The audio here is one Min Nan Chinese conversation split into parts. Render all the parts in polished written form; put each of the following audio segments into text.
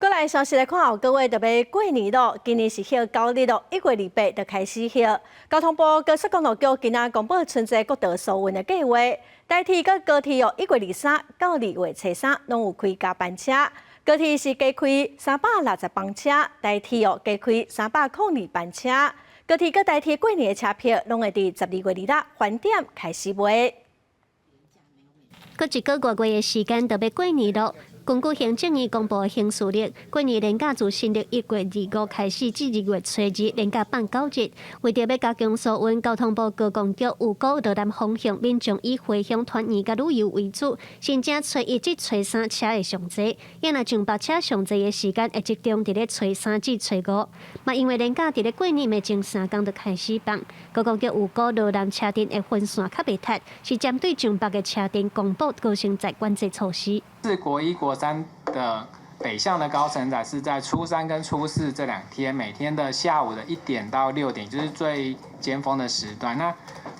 過來消息來看，後個月就欲過年囉，今年是歇九日囉，1月28就開始歇。交通部高速公路局今仔公布春節國道疏運的計劃，台鐵佮高鐵哦，1月23到2月初3攏有開加班車，高鐵是加開360班車，台鐵哦加開302班車。高鐵佮台鐵過年的車票攏會佇12月26返點開始賣。閣一個外月的時間就欲過年囉。根據行政院公布的行事曆，過年連假自新曆1月25開始至2月初2，連假放9日。為著欲加強疏運，交通部高公局預估羅南方向民眾以回鄉團圓佮旅遊為主，新正初一至初三車會上濟，啊若上北車上濟的時間會集中佇咧初三至初五。嘛因為連假佇咧過年的前3工就開始放，高公局預估羅南車陣會分散較袂塞，是針對上北的車陣公布高乘載管制措施。是國一、國三的北向的高承載是在初三跟初四這兩天，每天的下午的1點到6點，就是最尖峰的時段。那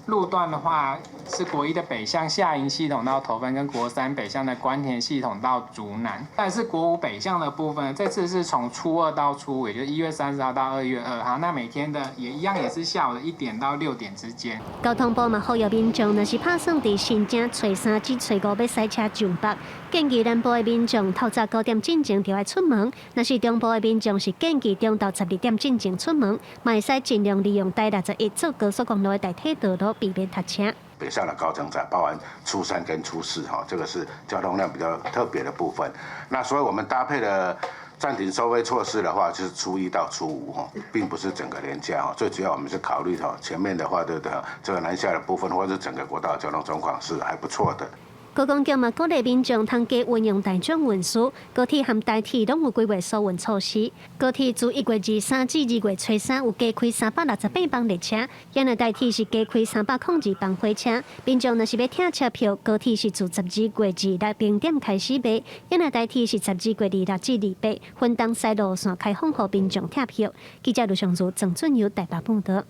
路段的話，是國一的北向下營系統到頭份，跟國三北向的官田系統到竹南。但是國五北向的部分，這次是從初二到初五，也就是1月30號到2月2號。那每天的也一樣，也是下午的1點到6點之間。交通部嘛呼籲民眾，若是拍算佇新正初三至初五欲駛車上北，建議南部的民眾透早9點進前就愛出門；若是中部的民眾是建議中晝12點進前出門，嘛會使盡量利用台61做高速公路的代替道路，避免塞車。北向的高承載，包含初三跟初四，哈，這個是交通量比較特別的部分。那所以我們搭配的暫停收費措施的話，就是初一到初五，哈，並不是整個連假，哈。最主要我們是考慮哈，前面的話，對不對？這個南下的部分，或者整個國道交通狀況是還不錯的。高公局嘛鼓勵民眾通加運用大眾運輸，高鐵和台鐵攏有規劃疏運措施。高鐵自1月23至2月初3有加開368班列車，啊若台鐵是加開302班火車。民眾若是欲拆車票，高鐵是自12月26零點開始賣，啊若台鐵是12月26至28分東西路線開放予民眾拆票。記者盧尚如、鄭俊友台北報道。